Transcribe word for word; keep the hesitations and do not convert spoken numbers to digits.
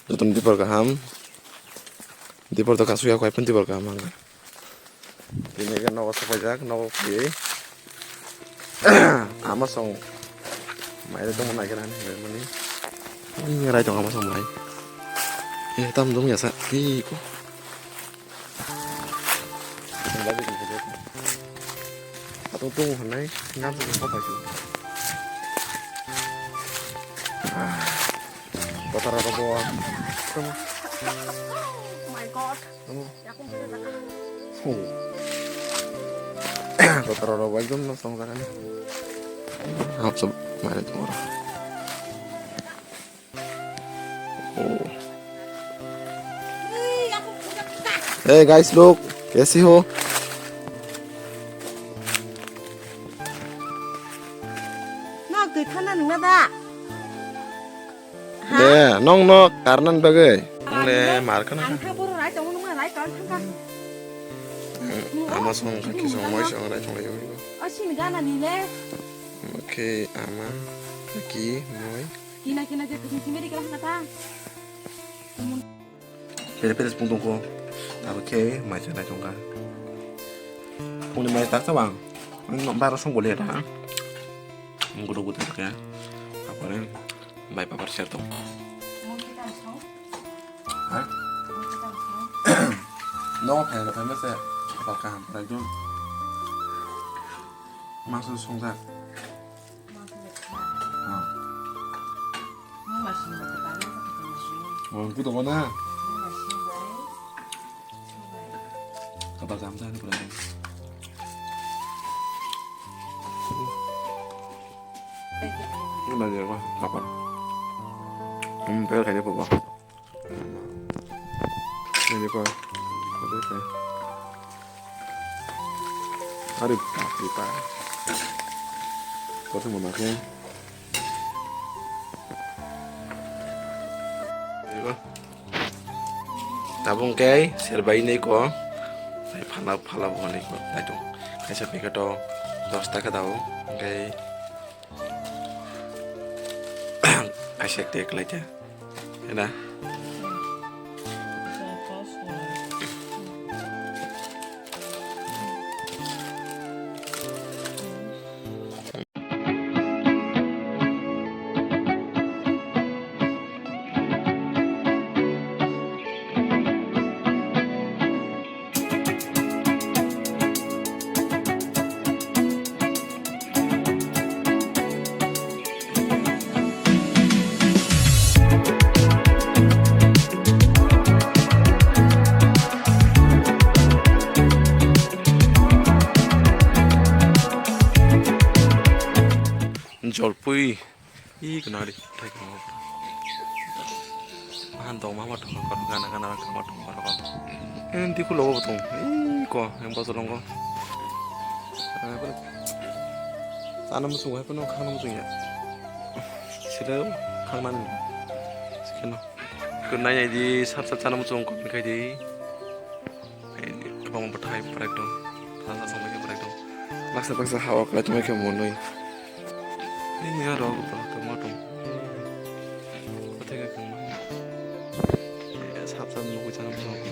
Jotono dipor kaham. Dipor to kasu ya, koi pun dipor kaham ang. Tini ke nogo sopaijak, nogo kuyui. Ama song mai tong nai kena ni mani. Ini rai tong ama song mai. Eh, tam dong ya sa. Ih, ko. Atong tung hanai, ngam sa ko pai. Kotaro robo. Oh my God. Tamo. Yakung kita tak. Oh. Kotaro robo ekdom no song jaga ni. Hap sab mare tumora. Oh. Hey guys, look, kaise ho? Nok twi thana nungna da? Ha? De, nong no karnan bagwi. Ang le mar kana. Ang tha boro rai tong nungma rai tong thangka. Ama song kaki song moi song rai tong lai. O sin gana ni le. Okay, ama kaki moi. Kina kina je tu simi ri kala kata. Pele pele pung tongkho. Abo khe mai cha nai tongkha. Phungni mai tak cha bang. Baro song bole ta. Gudu gudu khe. Apore bai papar ser tong. Ha? No, pele pele se. Apa kaham pura jom. Maso songjak. Ah. Oh, itu toko na. Kapal jam sa ni pura. Ini belajar apa? Kapal. Hmm, pel kayaknya apa? Ini pa. Ada pa. Aduh, mati pa. Kau tuh mau makan? Ini pa. Tabung kei serbai ini ko. Saya phalak phalak boni ko. Aduh, kaisa packet o dos taka dao. Kei Aisek tek lai te. Ena. Jolpui. Ih, kena di, thai kena. Mahan tong, mama tong, kor gana gana kama tong, kor kor. Ini di kulo tong. Ih, ko, yang bos long ko. Sana muchung, hai pano khana muchung ya. Sila khana ni. Sikeno. Kunai di sap sap sana muchung ko khai di. Kwbangma bwthai pura ekdom. Thasa songbai khe pura ekdom. Baksa baksa ha o kwlai tongbai khe monwi. Nini aro kwbangma tong. Bwthai khe kwbangma. Sap sap nugwi chana bwskango.